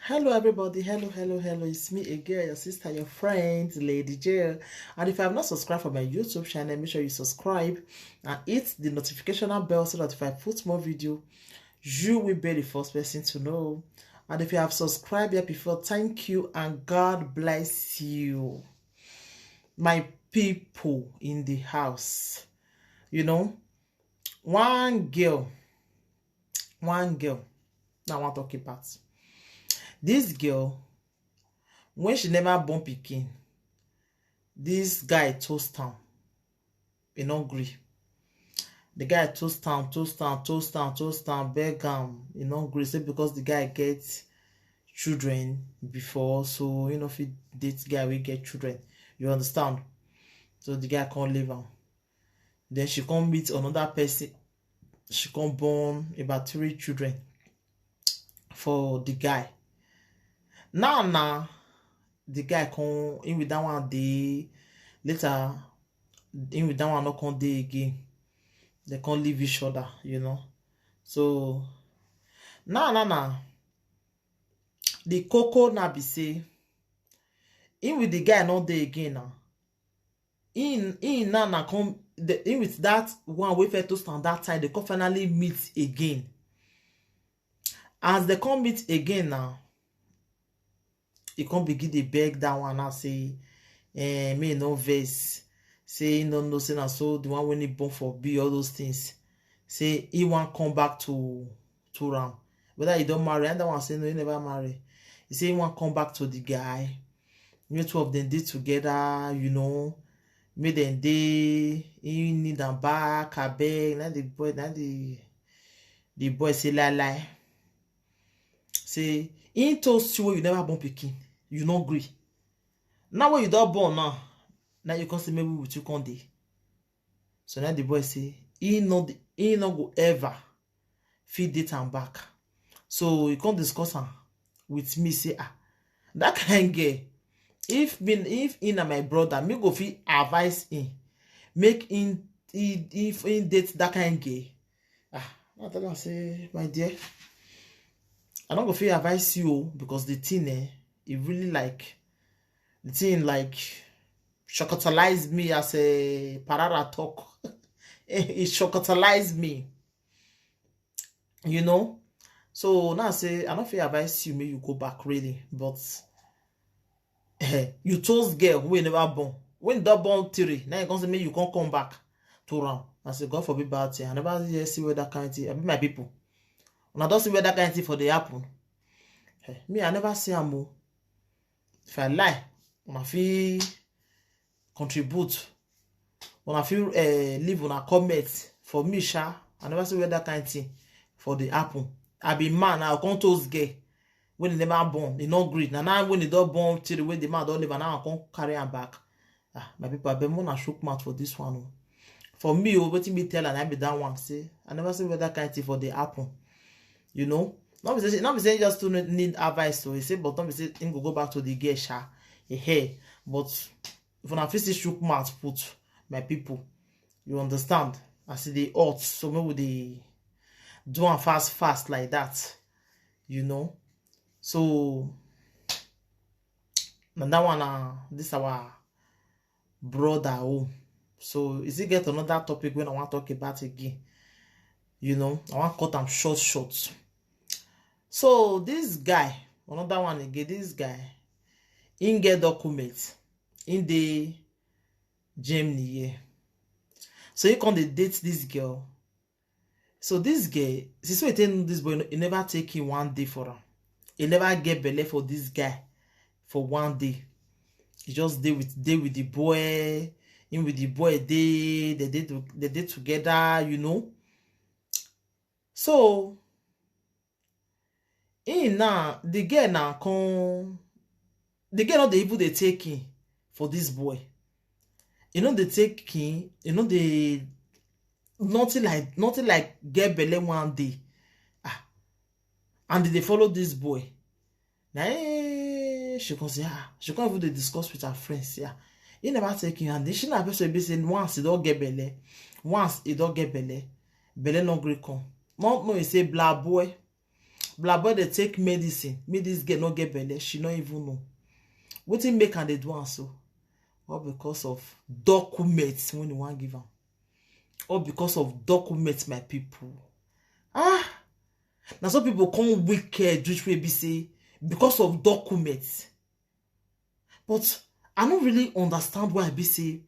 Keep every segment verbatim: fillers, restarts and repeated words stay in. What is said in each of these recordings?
Hello, everybody. Hello, hello, hello. It's me again, your sister, your friend, Lady J. And if you have not subscribed for my YouTube channel, make sure you subscribe and hit the notification bell so that if I put more video, you will be the first person to know. And if you have subscribed yet before, thank you and God bless you. My people in the house, you know, one girl, one girl, now I want to talk about this girl. When she never born pikin, this guy toast am. He no gree. The guy toast am, toast am, toast am, toast am, beg am. He no gree. Say because the guy get children before, so you know if he date guy we get children. You understand? So the guy can't leave am. Then she come meet another person. She come born about three children for the guy. Now, now, the guy come in with that one day. Later, in with that one not come day again. They can't leave each other, you know. So, now, now, now, the coco now be say, in with the guy not day again now. In, in now, now come, the, in with that one we felt to stand that time, they come finally meet again. As they come meet again now, he come begin dey beg that one now say, eh, me no vex. Say he no know say na so the one wey he born for be all those things. Say he wan come back to to am. Whether he don marry, and that one say no, he never marry. He say he wan come back to the guy. You two of them dey together, you know. Make them dey, he need am back, abeg. Na the boy, na the the boy say lie lie. Say he toast you when you never born pikin, you no gree. Now when you don born now, now you come say maybe with you come dey. So now the boy say he no dey, he no go ever fit date am back. So he come discuss am with me say, ah, that kind girl, if me, if he na my brother, me go fit advise him, make him, he, if he date that kind girl. Ah, I tell am say, my dear, I no go fit advise you o, because the thing, eh, e really like, the thing like shocktalize me as a parara talk. It shocktalize me, you know. So now say I no fit advise you make you go back really, but eh, you toast girl wey never born. When you don born three, now you come say make you come come back to am. I say God forbid bad thing. I never hear see where that kind thing. I be my people. Una don see where that kind thing for dey happen. Eh, me, I never see am o. If I lie, una fit contribute. Una fit, eh, leave una comment for me, sha. I never see where that kind thing for dey happen. I be man, I come toast girl when he never born, he no gree. Na now when he don born, till when the man don leave, and now I come carry am back. Ah, my people, abeg, una shook mouth for this one o. For me o, wetin me tell am, I be that one say I never see where that kind thing for dey happen. You know, no be say, no be say just to need advice o. He say, but no be say him go go back to the girl, sha. He hear, but if una fit still shook mouth put, my people, you understand? As e dey hot, so make we dey do am fast fast like that, you know. So na that one, na this our brother o. So e still get another topic wey I wan talk about again. You know, I wan cut am short short. So this guy, another one again, this guy, he get document, he dey Germany here. So he come dey date this girl. So this girl, since wey he take know this boy, he never take him one day for am. He never get belle for this guy for one day. He just dey with, dey with the boy, him with the boy dey, they dey to-, they dey together, you know. So he now, the girl now come, the girl no dey even dey take him for this boy. E no dey take him, e no dey, nothing like, nothing like get belle one day. Ah, and they dey follow this boy. Na eh, she come say, ah, she come even dey discuss with her friends. Yeah, he never take him, and she na person be say once he don get belle, once he don get belle, belle no gree come. Not know he say bla boy. Black boy dey take medicine, make this girl no get belle, she no even know. Wetin make am dey do am so? All because of documents wey you wan give am. All because of documents, my people. Ah, na so people come wicked, which way be say because of documents. But I no really understand why be say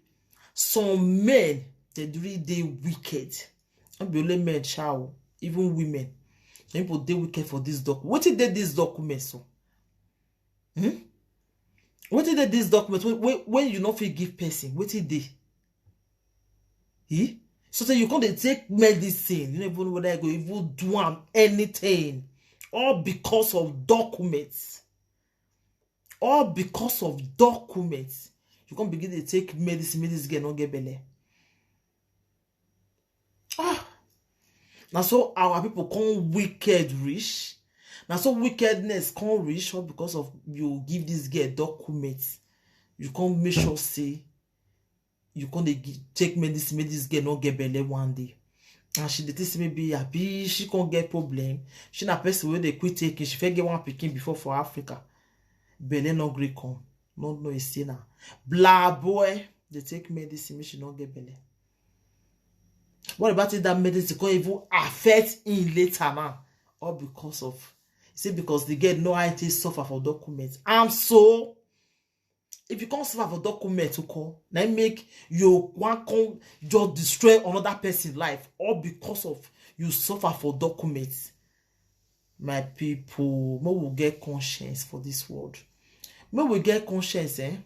some men, they really dey wicked. No be only men sha o, even women. Some people dey wicked for this doc. Wetin dey this document so? Hmm? Wetin dey this document wey, wey, wey you no fit give person? Wetin dey? Eh? So say you come dey take medicine, you no even know whether you go even do am anything. All because of documents. All because of documents. You come begin dey take medicine, make this girl no get belle. Ah, na so our people come wicked reach. Na so wickedness come reach, all because of you give this girl documents. You come make sure say you come dey gi- take medicine, make this girl no get belle one day. And she dey think say maybe abi she come get problem. She na person wey dey quit taking. She fit get one pikin before for Africa. Belle no gree come. No, no, e say na black boy dey take medicine, make she no get belle. What about if that medicine come even affect him later now? All because of, say because the girl know how to suffer for documents. And so, if you come suffer for documents, you come, na im make you wan come just destroy another person life, all because of you suffer for documents. My people, make we get conscience for this world. Make we get conscience, eh?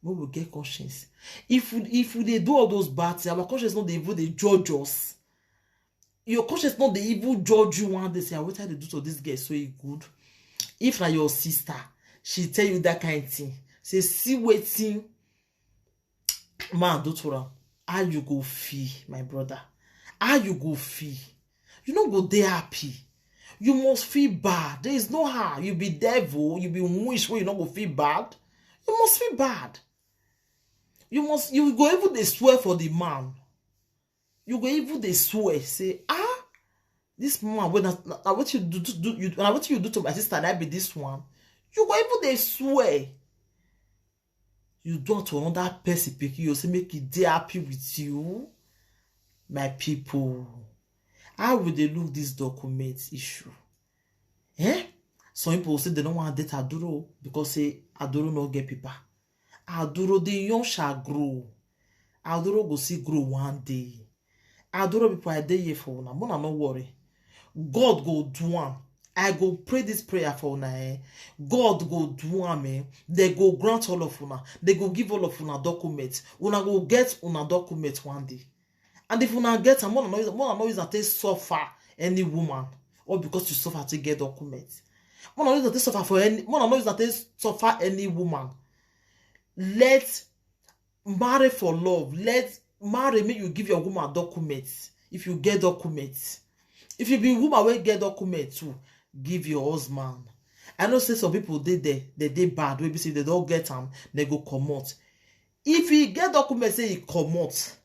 Make we get conscience. If we, if we dey do all those bad things, our conscience no dey even dey judge us. Your conscience no dey even judge you one day. Say, "Ah, wetin I dey do to this girl so e good?" If na your sister, she tell you that kind thing, say, "See wetin man do to am." How you go feel, my brother? How you go feel? You no go dey happy. You must feel bad. There is no how. You be devil, you be witch, wey you no go feel bad. You must feel bad. You must, you go even dey swear for the man. You go even dey swear, say, "Ah, this man, wey na, na, na wetin you do to, do, you, na wetin you do to my sister, na be this one." You go even dey swear. You do am to another person pikin, you say make e dey happy with you. My people, how we dey look this document issue? Eh? Some people say they no wan date Aduro because say Aduro no get paper. Aduro, the young shall grow. Aduro go see grow one day. Aduro people, I dey here for una. Mona, no worry. God go do am. I go pray this prayer for una, eh? God go do am, eh? They go grant all of una. They go give all of una documents. Una go get una document one day. And if una get am, mona no use, mona no use am take suffer any woman. Or because you suffer to get document. Mona no use am take suffer for any, mona no use am take suffer any woman. Let marry for love. Let marry, make you give your woman documents. If you get documents, if you be woman wey get document too, give your husband. I know say some people dey there, they dey bad, wey be say they don get am, they go comot. If he get document, say he comot,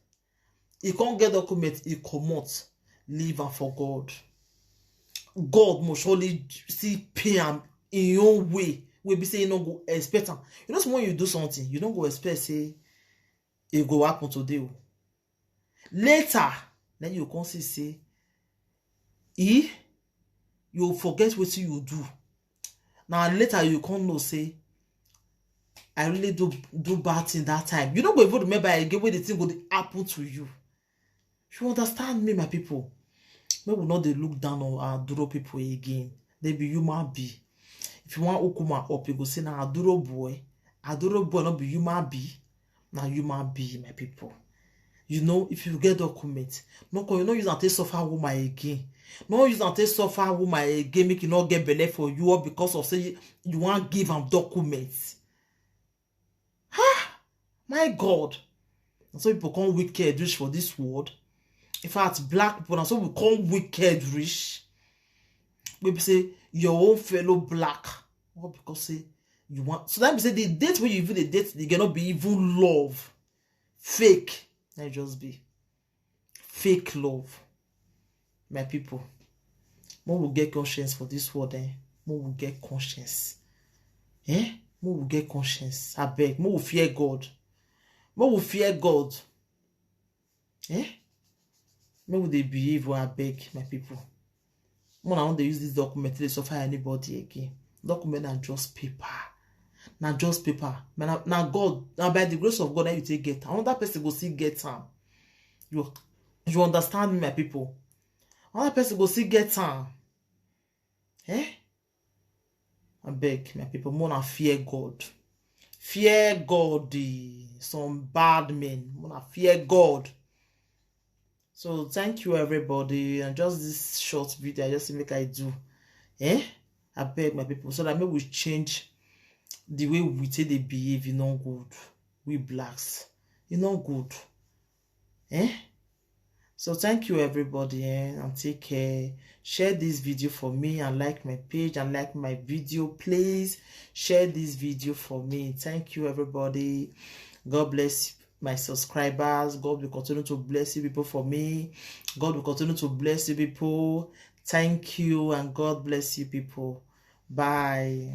he come get document, he comot, leave am for God. God must surely see pay am in your own way, wey be say you no go expect am. You know, so when you do something, you no go expect say e go happen today o. Later, then you come see say, e, you forget wetin you do. Na later you come know say, "I really do, do bad thing that time." You no go even remember again when the thing go dey happen to you. You understand me, my people? Make we no dey look down on Aduro people again. They be human being. If you wan hook woman up, you go say na Aduro boy. Aduro boy no be human being. Na human being, my people. You know, if you get document, no come, you no use am take suffer woman again. No use am take suffer woman again, make you no get belle for you, or because of say you, you wan give am documents. Ha! My God. Na so people come wicked reach for this world. In fact, black people, na so we come wicked reach. Wey be say your own fellow black. All because say you want. So that be say the date wey you even dey date, they cannot be even love. Fake. That just be fake love. My people, Make we get conscience for this world, eh? Make we get conscience. Eh? Make we get conscience. Abeg, make we fear God. Make we fear God. Eh? Make we dey behave well, abeg, my people. Una no dey use this document to dey suffer anybody again. Document na just paper. Na just paper. Na, na God, na by the grace of God that you take get am. Another person go still get am. You, you understand me, my people? Another person go still get am. Eh? Abeg, my people, make una fear God. Fear God, eh, some bad men. Make una fear God. So thank you, everybody. And just this short video, I just make I do. Eh? Abeg, my people, so that make we change the way we take dey behave. E no good. We blacks. E no good. Eh? So thank you, everybody, eh, and take care. Share this video for me and like my page and like my video. Please share this video for me. Thank you, everybody. God bless my subscribers. God will continue to bless you people for me. God will continue to bless you people. Thank you and God bless you people. Bye.